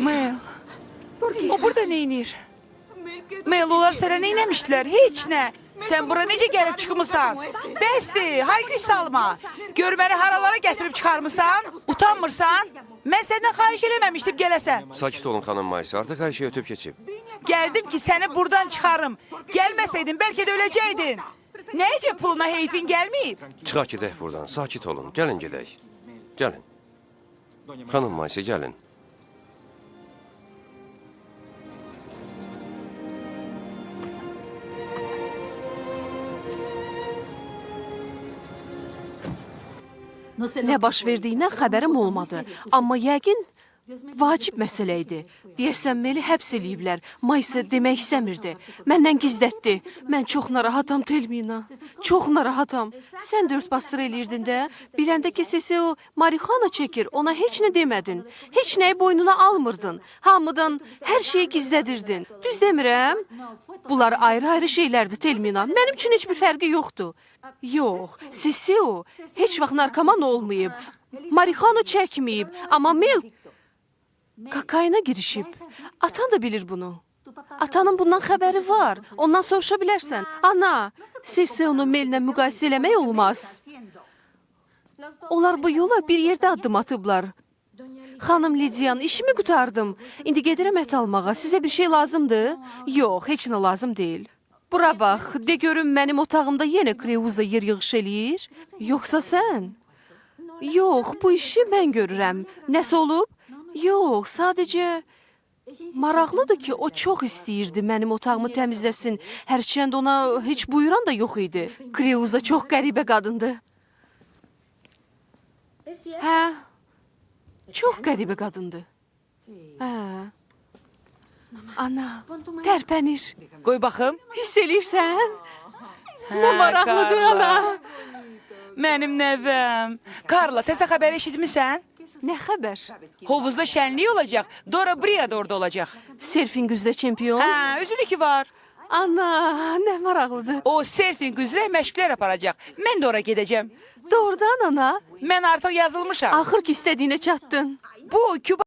Mel, o burada neynir? Mel, onlar sənə nə eləmişdilər? Heç nə. Sən bura necə gəlib çıxmısan? Bəsdir, hay-küy salma. Gör məni haralara gətirib çıxarmısan? Utanmırsan? Mən səndən xahiş eləməmişdim gələsən. Sakit olun xanım Maysa, artıq hər şey ötüb keçib. Gəldim ki səni buradan çıxarım. Gəlməsəydin bəlkə də öləcəydin. Nəyəcə puluna heyfin gəlməyib? Çıxaq gedək buradan, sakit olun. Gəlin gedək. Gəlin. Xanım Maysa, gəlin. Nə baş verdiyindən xəbərim olmadı. Amma yəqin vacib məsələ idi. Deyəsən Meli həbs eləyiblər. Maysa demək istəmirdi. Məndən gizlətdi. Mən çox narahatam Telmina. Çox narahatam. Sən də ört-basdır eləyirdin də. Biləndə ki, sesi o marixuana çəkir, ona heç nə demədin. Heç nəyi boynuna almırdın. Hamıdan hər şeyi gizlədirdin. Düz demirəm? Bunlar ayrı-ayrı şeylərdir Telmina. Mənim üçün heç bir fərqi yoxdur. Yox, sesi o heç vaxt narkoman olmayıb. Marixuana çəkməyib. Amma Mel kokaina girişib. Atan da bilir bunu. Atanın bundan xəbəri var. Ondan soruşa bilərsən. Ana, sesi onu Mellə müqayisə eləmək olmaz. Onlar bu yola bir yerdə addım atıblar. Xanım Lidiyan, işimi qurtardım. İndi gedirəm ət almağa. Sizə bir şey lazımdır? Yox, heç nə lazım deyil. Bura bax, de görüm mənim otağımda yenə Kreuza yer yığış eləyir? Yoxsa sən? Yox, bu işi mən görürəm. Nəsə olub? Yox, sadəcə maraqlıdır ki, o çox istəyirdi mənim otağımı təmizləsin. Hərçənd ona heç buyuran da yox idi. Kreuza çox qəribə qadındır. Hə, çox qəribə qadındır. Hə. Ana, tərpənir. Qoy baxım. Hiss eləyirsən? Nə maraqlıdır ana. Mənim nəvəm. Karla, təzə xəbəri eşitmisən? Nə xəbər? Hovuzda şənlik olacaq. Dora Bria da orada olacaq. Serfinq üzrə çempion. Hə, özüdür ki var. Ana, nə maraqlıdır. O serfinq üzrə məşqlər aparacaq. Mən də ora gedəcəm. Doğrudan ana. Mən artıq yazılmışam. Axır ki istədiyinə çatdın. Bu Küba